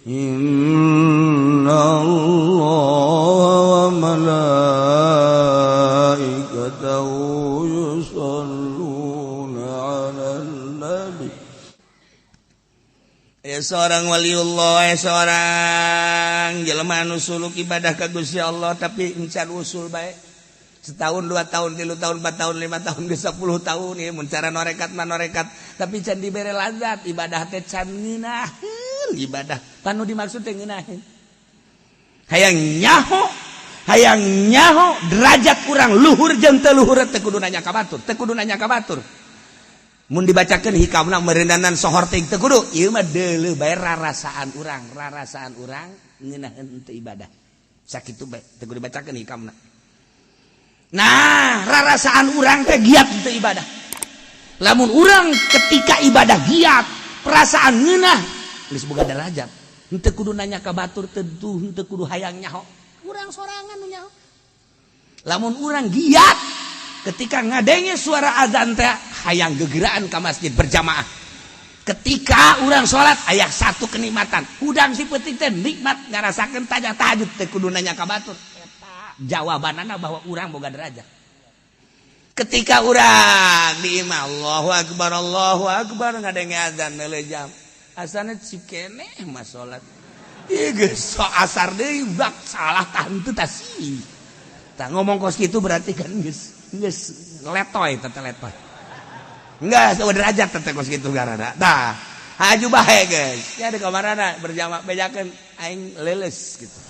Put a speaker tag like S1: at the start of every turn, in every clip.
S1: إن الله وملائكته يصلون على النبي.
S2: Ya seorang waliullah, ya seorang jelema anu suluk ibadah ka Gusti Allah, tapi encan usul bae. Setahun, 2 tahun, 3 tahun, 4 tahun, 5 tahun, ke 10 tahun ya, mun cara norekat mah norekat, tapi can dibere lazat ibadah teh, can ngeunaheun ibadah. Panu dimaksud teh ngeunaheun, hayang nyaho, hayang nyaho derajat kurang luhur jeung teu luhur, teh kudu nanya ka batur, teu kudu nanya ka batur. Mun dibacakeun hikamna meureunanan sohor teh teu kudu. Ieu mah deuleu bae rarasaan urang, rarasaan urang ngeunaheun teu ibadah, sakitu bae, teu kudu dibacakeun hikamna. Nah, rarasaan urang teh giat teu ibadah. Lamun urang ketika ibadah giat, perasaan ngeunah, geus boga derajat. Henteu kudu nanya ka batur, tentu henteu kudu hayang nyaho, urang sorangan nu nyaho. Lamun urang giat, ketika ngadenge suara azan teh hayang gegeraan ke masjid berjamaah. Ketika urang sholat aya satu kenikmatan, hudang si peuting teh nikmat ngarasakeun taja tahajud, teh kudu nanya ka batur. Eta jawabanana bahwa urang boga derajat. Ketika urang di imah, Allahu akbar, Allahu akbar, ngadenge azan, neuleuh jam, asana cikeneh mah salat. Ieu geus so asar deui bak salah tah henteu tah sih. Tah, ngomong kos kitu berarti kan geus geus letoy teh, letoy. Enggak, so derajat teh kos kitu garana. Tah, haju bae geus. Ya di kamarana berjamaah bejakeun aing leuleus gitu.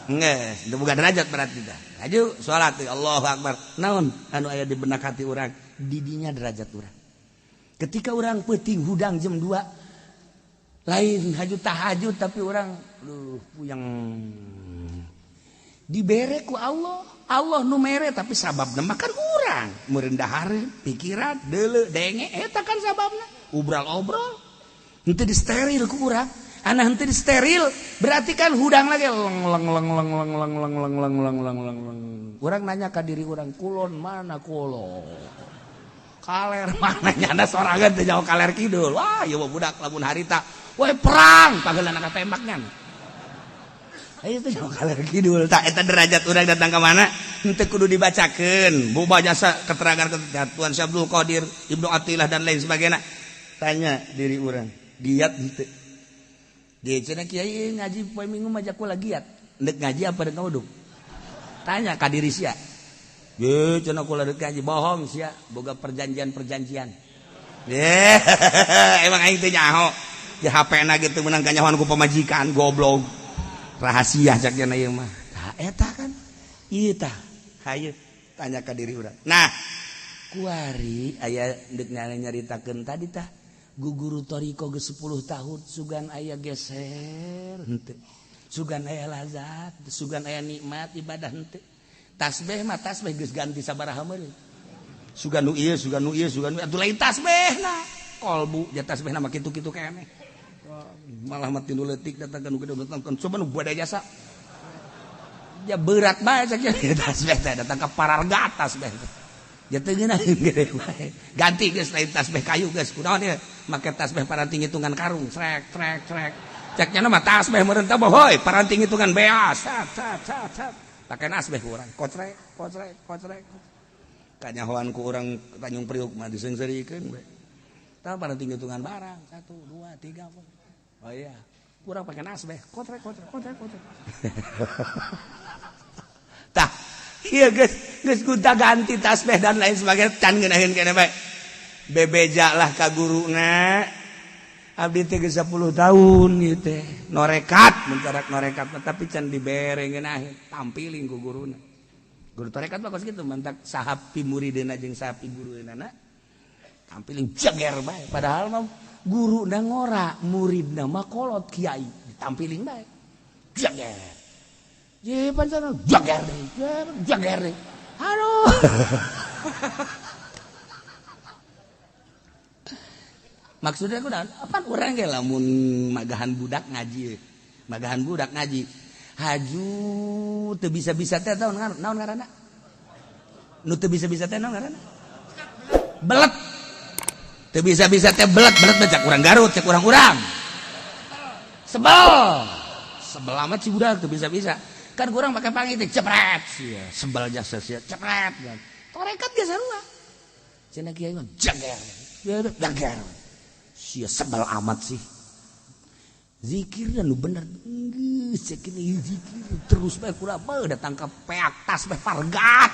S2: Geus, itu bukan derajat berarti dah. Haju salat, Allahu akbar. Naon anu aya di benak hati urang? Didinya derajat urang. Ketika urang peuting hudang jam 2, lain haju tahajud, tapi urang duh puyeng, dibere ku Allah. Allah nu mere, tapi sababna makan urang meureun dahareun pikiran deuleu denge, eta kan sababna. Ubral-obrol henteu disteril ku urang, anak henteu disteril berarti kan hudang lagi leng leng leng leng leng leng leng leng leng leng leng leng leng. Urang nanya ka diri urang, kulon mana, kulon kaler mana, nyana sorangan teu jauh kaler kidul. Wah, ieu mah budak lamun harita woi perang pageulana ka tembaknya. Ayo teh jauh kaler kidul. Tak, eta derajat urang datang ke mana, henteu kudu dibacakeun boba jasa keterangan ketuan Syekh Abdul Qadir, Ibnu Athaillah, dan lain sebagainya. Tanya diri urang, giat henteu? Dia cenah, "Kiai, ngaji poe Minggu mah kula giat." Ndek ngaji apa dek nguduk? Tanya ka diri sia. Ye, cenah kula dek ngaji, bohong sia, boga perjanjian-perjanjian. Ye, emang aing teh nyaho. Ya HP na gitu menang kanyahoan ku pamajikan, goblok. Rahasia cak cenah ieu mah. Tah, eta kan. Ieu tah. Hayu tanya ka diri urang. Nah, kuari aya deuk nyaritakeun tadi tah. Guguru toriko ge 10 tahun, sugan aya geser henteu? Sugan aya lazat, sugan aya nikmat ibadah henteu? Tasbih mah tasbih geus ganti sabaraha meureun. Sugan nu ieu, sugan nu ieu, sugan nu atuh lain tasbih na. Kolbu ja tasbih na mah kitu-kitu keneh. Malah mati nu leutik datang ka nu gede, datang kan coba nu bada jasa. Ya berat bae cak tasbih teh, datang ka pararga tasbih. Ja teu ngeunaheun, gede bae. Ganti geus, lain tasbih kayu geus, kunaon ieu? Make tasbih paranti ngitungan karung, trek trek trek. Cek nya mah tasbih meureun teh bohoy, paranti ngitungan beas. Sat sat sat sat. Pakai nasbeh ku urang, kocrek kocrek kocrek. Kanyahoan ku urang Tanjung Priuk mah diseungseurikeun we. Tah, paranti ngitungan barang, 1 2 3 4. Oh iya, kurang pakai nasbeh, kocrek kocrek kocrek kocrek. Tah, iya geus geus gonta ganti tasbih dan lain sebagainya, can ngeunaheun keneh bae. Bebeja lah ka guruna, "Abdi teh geus 10 tahun ieu teh norekat, mencarak norekat, tapi can dibere ngeunaheun." Tampiling ku guruna. Guru tarekat mah kos kitu, mantak saha pimurideuna jeung saha pigurueuna tampiling jeger bae. Padahal mah guruna ngora, muridna mah kolot kiai, ditampiling bae jeger. Ye pancana jeger jeger. Aduh. Maksudnya aku apa, urang ge lamun magahan budak ngaji, magahan budak ngaji haju teu bisa-bisa teh, naon naon ngaranna? Nu teu bisa-bisa teh naon ngaranna? Belet. Teu bisa-bisa teh belet. Belet mah cak urang Garut, cak urang-urang. Sebel. Sebel amat si budak tuh bisa-bisa. Kan kurang pakai pangi teh cepret sia. Sebel jasa sia cepret. Torekat ge sarua. Cenah kiai mah jager. Jager. Sia sebel amat sih. Zikir dan nu bener geus cek ini zikir terus bae kurang mah datang ka peak tas bae pargat.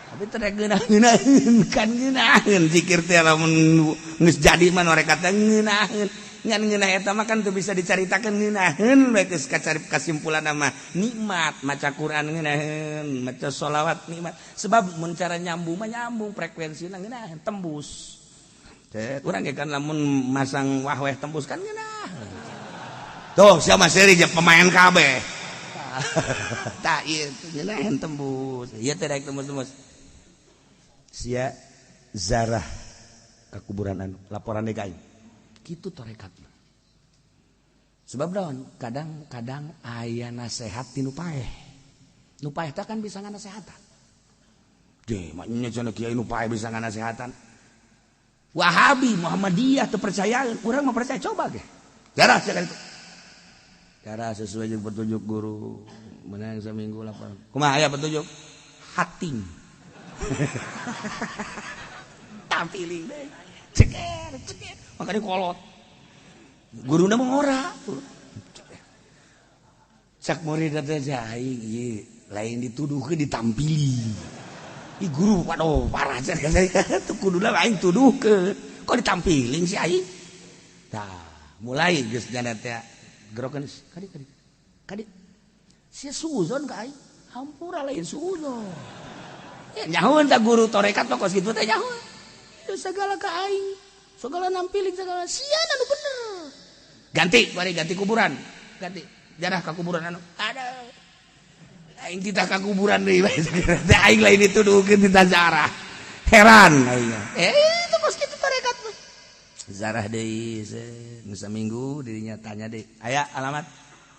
S2: Tapi teh ngeunaheun kan ngeunaheun zikir teh lamun geus jadi mah torekat teh ngeunaheun. Ngan ngeunah eta mah kan teu bisa dicaritakeun ngeunaheun bae geus kacari kasimpulan mah nikmat maca Quran ngeunaheun, maca sholawat nikmat. Sebab mun cara nyambung mah nyambung frekuensina ngeunaheun tembus. Teh urang ge kan lamun masang wahweh tembus kan ngeunaheun. Tuh siapa seri jeung pemain kabeh. Tah ieu ngeunaheun tembus. Ieu teh daek tembus-tembus. Sia zarah ka kuburan anu laporan deui ka aing. Kitu tarekat. Sebab daun kadang-kadang aya nasehat ti nu paeh. Nu paeh teh kan bisa nganasehatan. Deh, maknya cenah kiai nu paeh bisa nganasehatan. Wahabi, Muhammadiyah teu percayaan, urang mah percaya coba ge. Darah sia itu. Darah sesuai jeung petunjuk guru. Menang seminggu laporan. Kumaha aya petunjuk? Hating. Tampiling deh. Ceker, ceker. Makanya kolot. Guruna mah ora. Cak murid teh aing ieu lain dituduhkeun ditampili. Ih guru waduh parah cenah teu kuduna aing tuduhkeun. Kok ditampiling si aing? Tah, mulai geus jana teh gerokeun kadi kadi. Kadi sia suuzon ka aing. Hampura lain suuzon. Ya nyahoeun tah guru tarekat mah kos kitu teh nyahoeun. Segala ka aing. Segala nampiling segala sia anu bener. Ganti, mari ganti kuburan. Ganti. Jarah ka kuburan anu. Ada. Aing titah ka kuburan deui bae. Teh aing lain dituduhkeun titah zarah. Heran aing. Itu kos kitu tarekat mah. Zarah deui geus saminggu dirinya tanya deui. Aya alamat?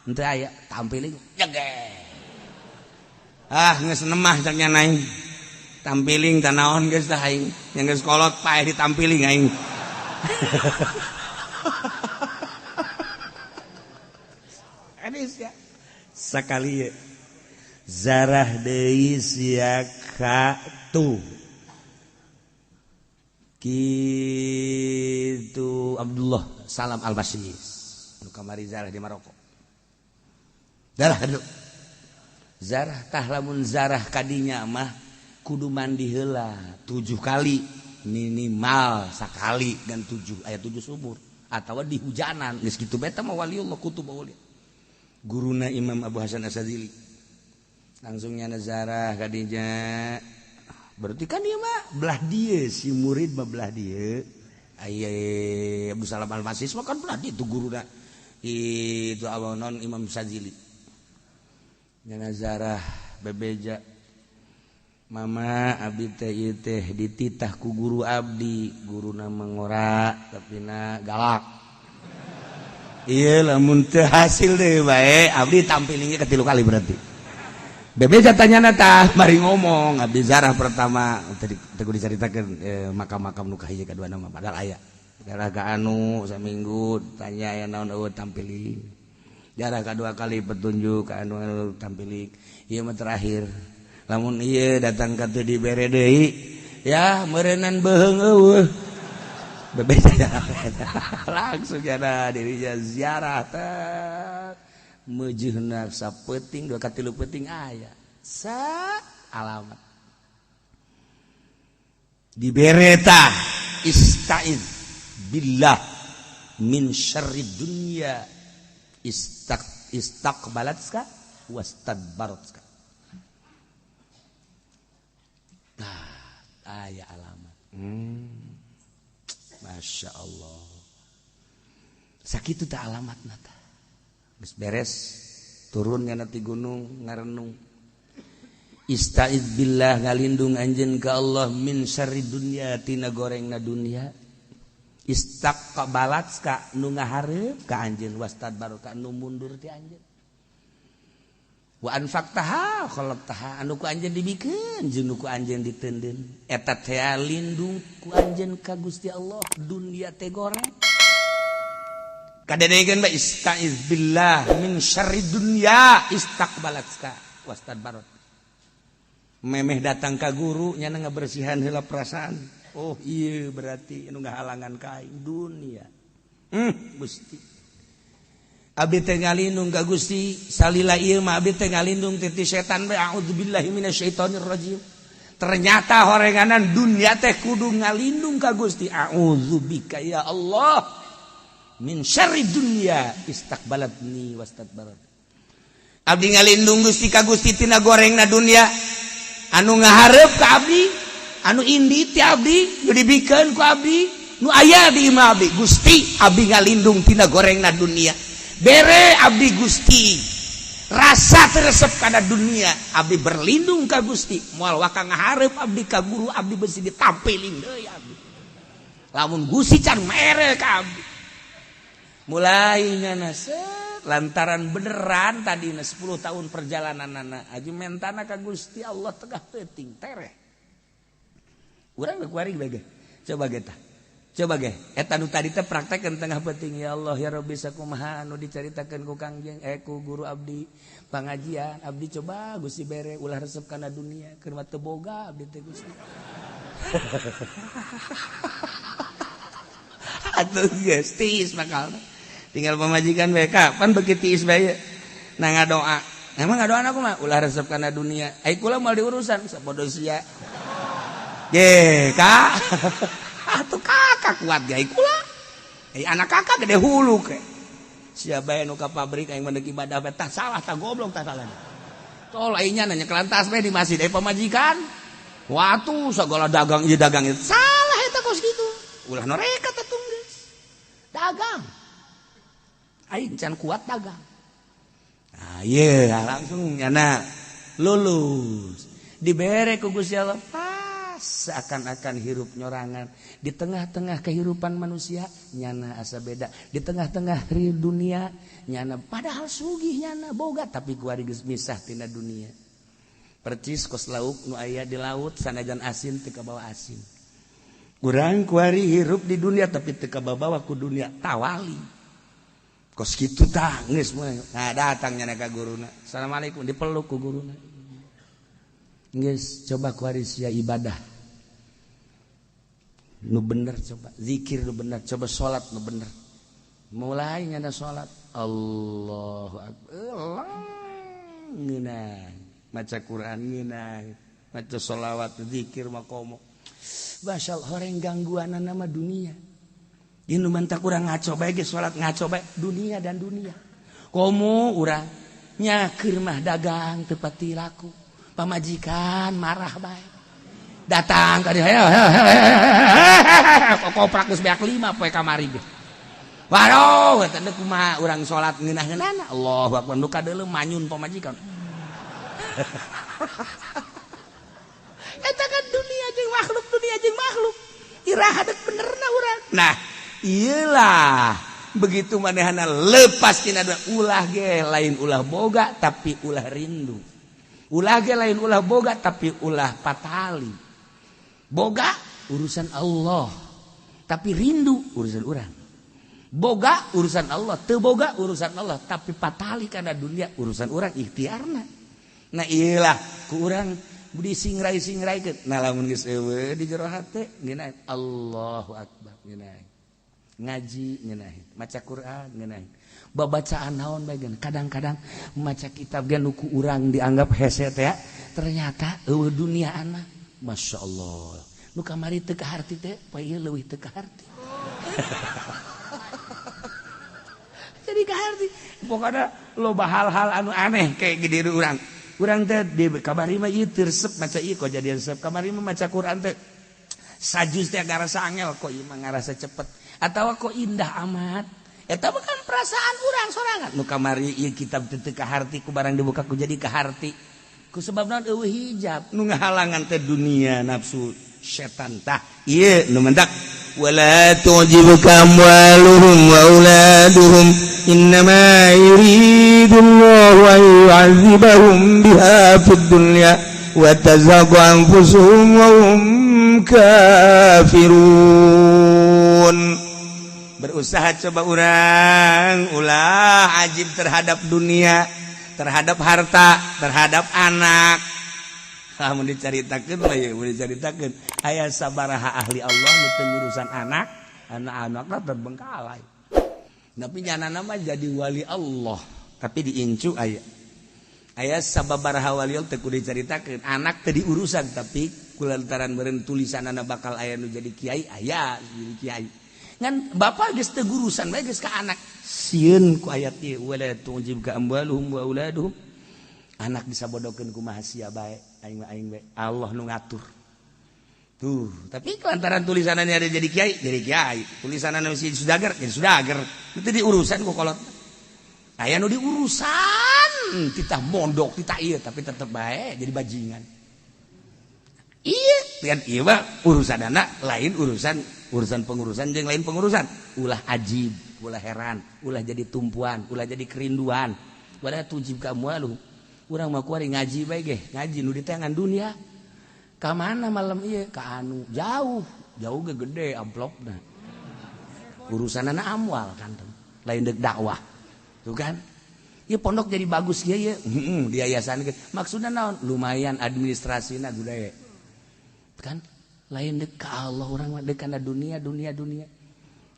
S2: Henteu aya, tampiling jege. Ah geus nemah cak nya aing. Tampiling tah naon geus tah aing. Yang geus kolot paeh ditampiling aing. Hadis ya. Sakali ye. Zarah deui sia ka tu. Kitu Abdullah Salam Al-Basis. Nu kamari zarah di Maroko. Darah aduh. Zarah tah lamun zarah kadinya mah kudu mandi heula 7 kali minimal sakali dan 7 ayat 7 sumur atau di hujanan geus kitu bae teh mah waliullah kutub aulia. Guruna Imam Abu Hasan Asy-Syadzili langsung nyana zarah kadinya. Berarti kan ieu mah belah dieu si murid mah belah dieu. Aya Abu Salam Al-Masis mah kan belah dieu tuh guruna itu awanon Imam Syadzili. Nyana zarah bebeja Mama abdi teh ieu teh dititah ku guru abdi, guruna mangora tapi na galak. Ieu lamun teu hasil deui bae, abdi tampilingnya ke 3 kali berarti. Bebeja tanyana tah mari ngomong, abdi zarah pertama tadi teu dicaritakeun makam-makam nu kahiji kadua nama padahal aya. Jarah ka anu saminggu tanya aya naon eueuh tampiling. Jarah kadua kali petunjuk ka anu tampiling. Ieu mah terakhir. Lamun ieu datang ka teu dibere deui ya meureunnan beuheung eueuh. Bebeja langsung jana dirinya ziarah teh meujeunna sapeuting 2 ka 3 peuting aya sa alamat dibere tah istaiz billah min syarri dunya istaqbalatska wastadbaratska. Nah, aya alamat. Masya Allah. Sakitu teh alamatna tah. Geus beres turunnya nanti gunung ngarenung. Istaiz billah ngalindung anjeun ka Allah min syarri dunya tina gorengna dunya. Istaqbalatska nu ngahareup ka anjeun wastadbaraka nu mundur ti anjeun. Wa anfaqtaha khalaqtaha anu ku anjeun dibikeun jeung nu ku anjeun diteundeun eta teh lindung ku anjeun ka Gusti Allah dunia teh goreng. Kadenekeun bae, istaiz billah min syarri dunya istaqbalatka wastadbarat. Memeh datang ka guru, nyana ngabersihan heula perasaan. Oh iya, berarti anu ngahalangan ka aing dunia. Gusti, abdi teh ngalindung ka Gusti salila ieu mah, abdi teh ngalindung ti setan bae, a'udzubillahi minasyaitonir rajim. Ternyata horenganan dunia teh kudu ngalindung ka Gusti, a'udzubika ya Allah min syarri dunya istaqbalatni wastadbarat. Abdi ngalindung Gusti ka Gusti tina gorengna dunia anu ngahareup ka abdi, anu indi ti abdi, nu dibikeun ku abdi, nu aya di imah abdi. Gusti, abdi ngalindung tina gorengna dunia, bere abdi Gusti rasa teresep kana dunia. Abdi berlindung ka Gusti, moal waka ngahareup abdi ka guru, abdi besi ditampilin deui abdi lamun Gusti can mere ka abdi. Mulai nyana set, lantaran beneran tadi 10 tahun perjalanan anak aja mentana ka Gusti Allah tengah peuting tereh. Urang kuari bae, coba kita coba ge eta nu tadi teh praktekkeun tengah peuting. Ya Allah, ya Rabbi, sakumaha anu dicaritakeun ku Kangjeng, ku guru abdi pengajian, abdi coba Gusti bere ulah resep kana dunia, keur mah teu boga abdi teh, Gusti. Atuh geus tiis, bakal tinggal pamajikan bae kapan beuki tiis bae. Nah, ngadoa, emang ngadoa aku mah ulah resep kana dunia, ai kula moal diurusan sapodo sia ge kak. Atuh kakak kuat ge kula, eh, anak kakak gede hulu ke sia bae nu ka pabrik, aing mah ibadah bae. Tah salah, tah goblok, tah salah tol aingnya nanya kelantas bae di masjid, eh, pamajikan waktu segala dagang ieu, dagang itu salah eta. Kos gitu ulah noreka atuh, geus dagang aing can kuat dagang. Nah iya, langsung nyana lulus, dibere ku Gusti Allah pas seakan-akan hirup nyorangan di tengah-tengah kehidupan manusia. Nyana asa beda di tengah-tengah real dunia nyana, padahal sugih nyana, boga, tapi kuari geus misah tina dunia. Percis kos lauk nu aya di laut, sanajan asin teu kabawa asin. Urang kuari hirup di dunia tapi teu kabawa ku dunia, tawali kos kitu tah geus. Nah, datang nyana ka guruna, assalamualaikum, dipeluk ku guruna. Geus, coba kuari sia ibadah nu bener, coba zikir nu bener, coba salat nu bener. Mulai nyana salat, Allahu akbar, ngeunah maca Quran, ngeunah maca sholawat, zikir makomo. Basal horeng gangguan nama dunia. Ieu nu mantak urang ngaco bae ge, salat ngaco bae, dunia dan dunia. Komo urang nya keur mah dagang teu pati laku, pamajikan marah bae, datang ka dieu koprak geus beak 5 poe kamari ge. Waduh, eta teh kumaha urang salat ngeunah-ngeunahna, Allahu akbar, nu kadeuleu manyun pamajikan. Eta kan dunia jeung makhluk, dunia jeung makhluk, iraha dek benerna urang? Nah iyalah, begitu manehana lepas tina ulah ge lain ulah boga tapi ulah rindu, ulah ge lain ulah boga tapi ulah patali. Boga urusan Allah, tapi rindu urusan urang. Boga urusan Allah, teu boga urusan Allah, tapi patali karena dunia urusan urang, ikhtiarna. Nah iyalah, ku urang disingrai-singraikeun. Nah, lamun geus eueuh di jero hate ngeunah, Allahu akbar, ngeunah ngaji, ngeunah maca Quran, ngeunah babacaan naon bae. Kadang-kadang maca kitab ge nu ku urang dianggap hese teh, ternyata eueuh dunia anak, Masya Allah, nu kamari teu kaharti teh poe ieu leuwih teu kaharti, jadi kaharti. Pokoknya loba hal-hal anu aneh kayak gede urang. Urang teh di kamari mah ieu teu resep maca ieu, kok jadi resep. Kamari mah maca Quran teh sajuz teh ngarasa angel, kok ieu mah ngarasa cepet atawa kok indah amat. Eta mah kan perasaan urang sorangan. Nu kamari ieu kitab teu teu kaharti, ku barang dibuka ku jadi kaharti. Ku sebab naon? Eueuh hijab nu ngahalangan teh, dunia, nafsu, setan. Tah ieu nu mendak,
S1: wala tu'jibuka amwaluhum wa auladuhum innama yuridullahu an yu'adzibahum biha fid dunya wa tazhaqa anfusuhum wa hum kafirun. Berusaha coba urang ulah ajib terhadap dunia, terhadap harta, terhadap anak. Lamun dicaritakeun mah ya, mun dicaritakeun aya sabaraha ahli Allah nu teu ngurusan anak, anak-anakna terbengkalai. Tapi nyana mah jadi wali Allah, tapi diincu aya. Aya sababaraha wali Allah teu kudu dicaritakeun, anak teu diurusan, tapi kulantaran meureun tulisanana bakal aya nu jadi kiai, aya jadi kiai. Ngan bapak geus teu gurusan bae geus ka anak. Sieun ku ayat ieu, wala tu'jibka amwaluhum wa auladuhum. Anak disabodokeun kumaha sia bae, aing mah aing bae. Allah nu ngatur. Tuh, tapi kelantaran tulisannya ada jadi kiai, jadi kiai. Tulisannya masih sudager, jadi sudager. Itu diurusan ku kolot. Aya nu diurusan, titah mondok, titah ieu, tapi tetep bae jadi bajingan. Iya, kan ieu mah urusan anak lain, urusan urusan pengurusan jeung lain pengurusan. Ulah ajib, ulah heran, ulah jadi tumpuan, ulah jadi kerinduan. Wala tu'jibka amwaluhum. Urang mah kuari ngaji bae ge, ngaji nu diteangan dunia. Ka mana malam ieu? Ka anu jauh, jauh ge gede amplopna. Urusanana amwal kan, lain dek dakwah. Tuh kan? Ieu pondok jadi bagus ieu ye, heeh, di yayasan. Maksudna naon? Lumayan administrasina gede. Kan lain dek ka Allah, urang mah dek kana dunia, dunia, dunia.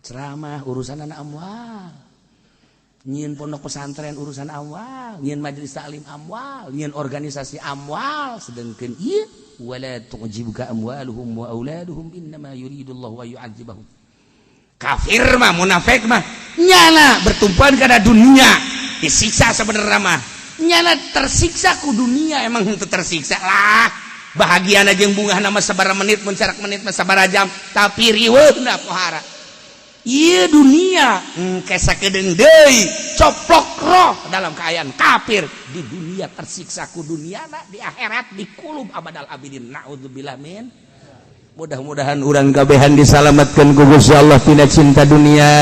S1: Ceramah urusanana amwal. Nyieun pondok pesantren urusan amwal, nyieun majelis taklim amwal, nyieun organisasi amwal, sedangkan ieu wala tu'jibka amwaluhum wa auladuhum innama yuridullahu an yu'adzibahum. Kafir mah, munafik mah nyana bertumpuan kana dunia, disiksa sebenarnya mah. Nyana tersiksa ku dunia, emang henteu tersiksa lah. Bahagia jeung bungah nama sabaraha menit, mun sarak menit mah sabaraha jam, tapi riweuhna pohara. Ieu dunia engke sakedeung deui coplok roh dalam keadaan kafir. Di dunia tersiksa ku dunia, di akhirat dikulub abadal abidin. Naudzubillah min. Mudah-mudahan urang kabehan disalamatkan ku Gusti Allah tina cinta dunia,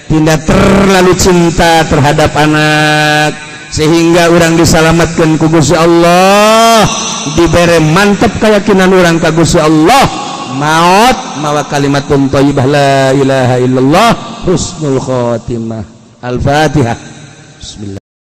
S1: tidak terlalu cinta terhadap anak, sehingga urang disalamatkan ku Gusti Allah, dibere mantap keyakinan urang ka Gusti Allah, maut mawa kalimatun thayyibah, la ilaha illallah, husnul khotimah. Al-fatihah. Bismillah.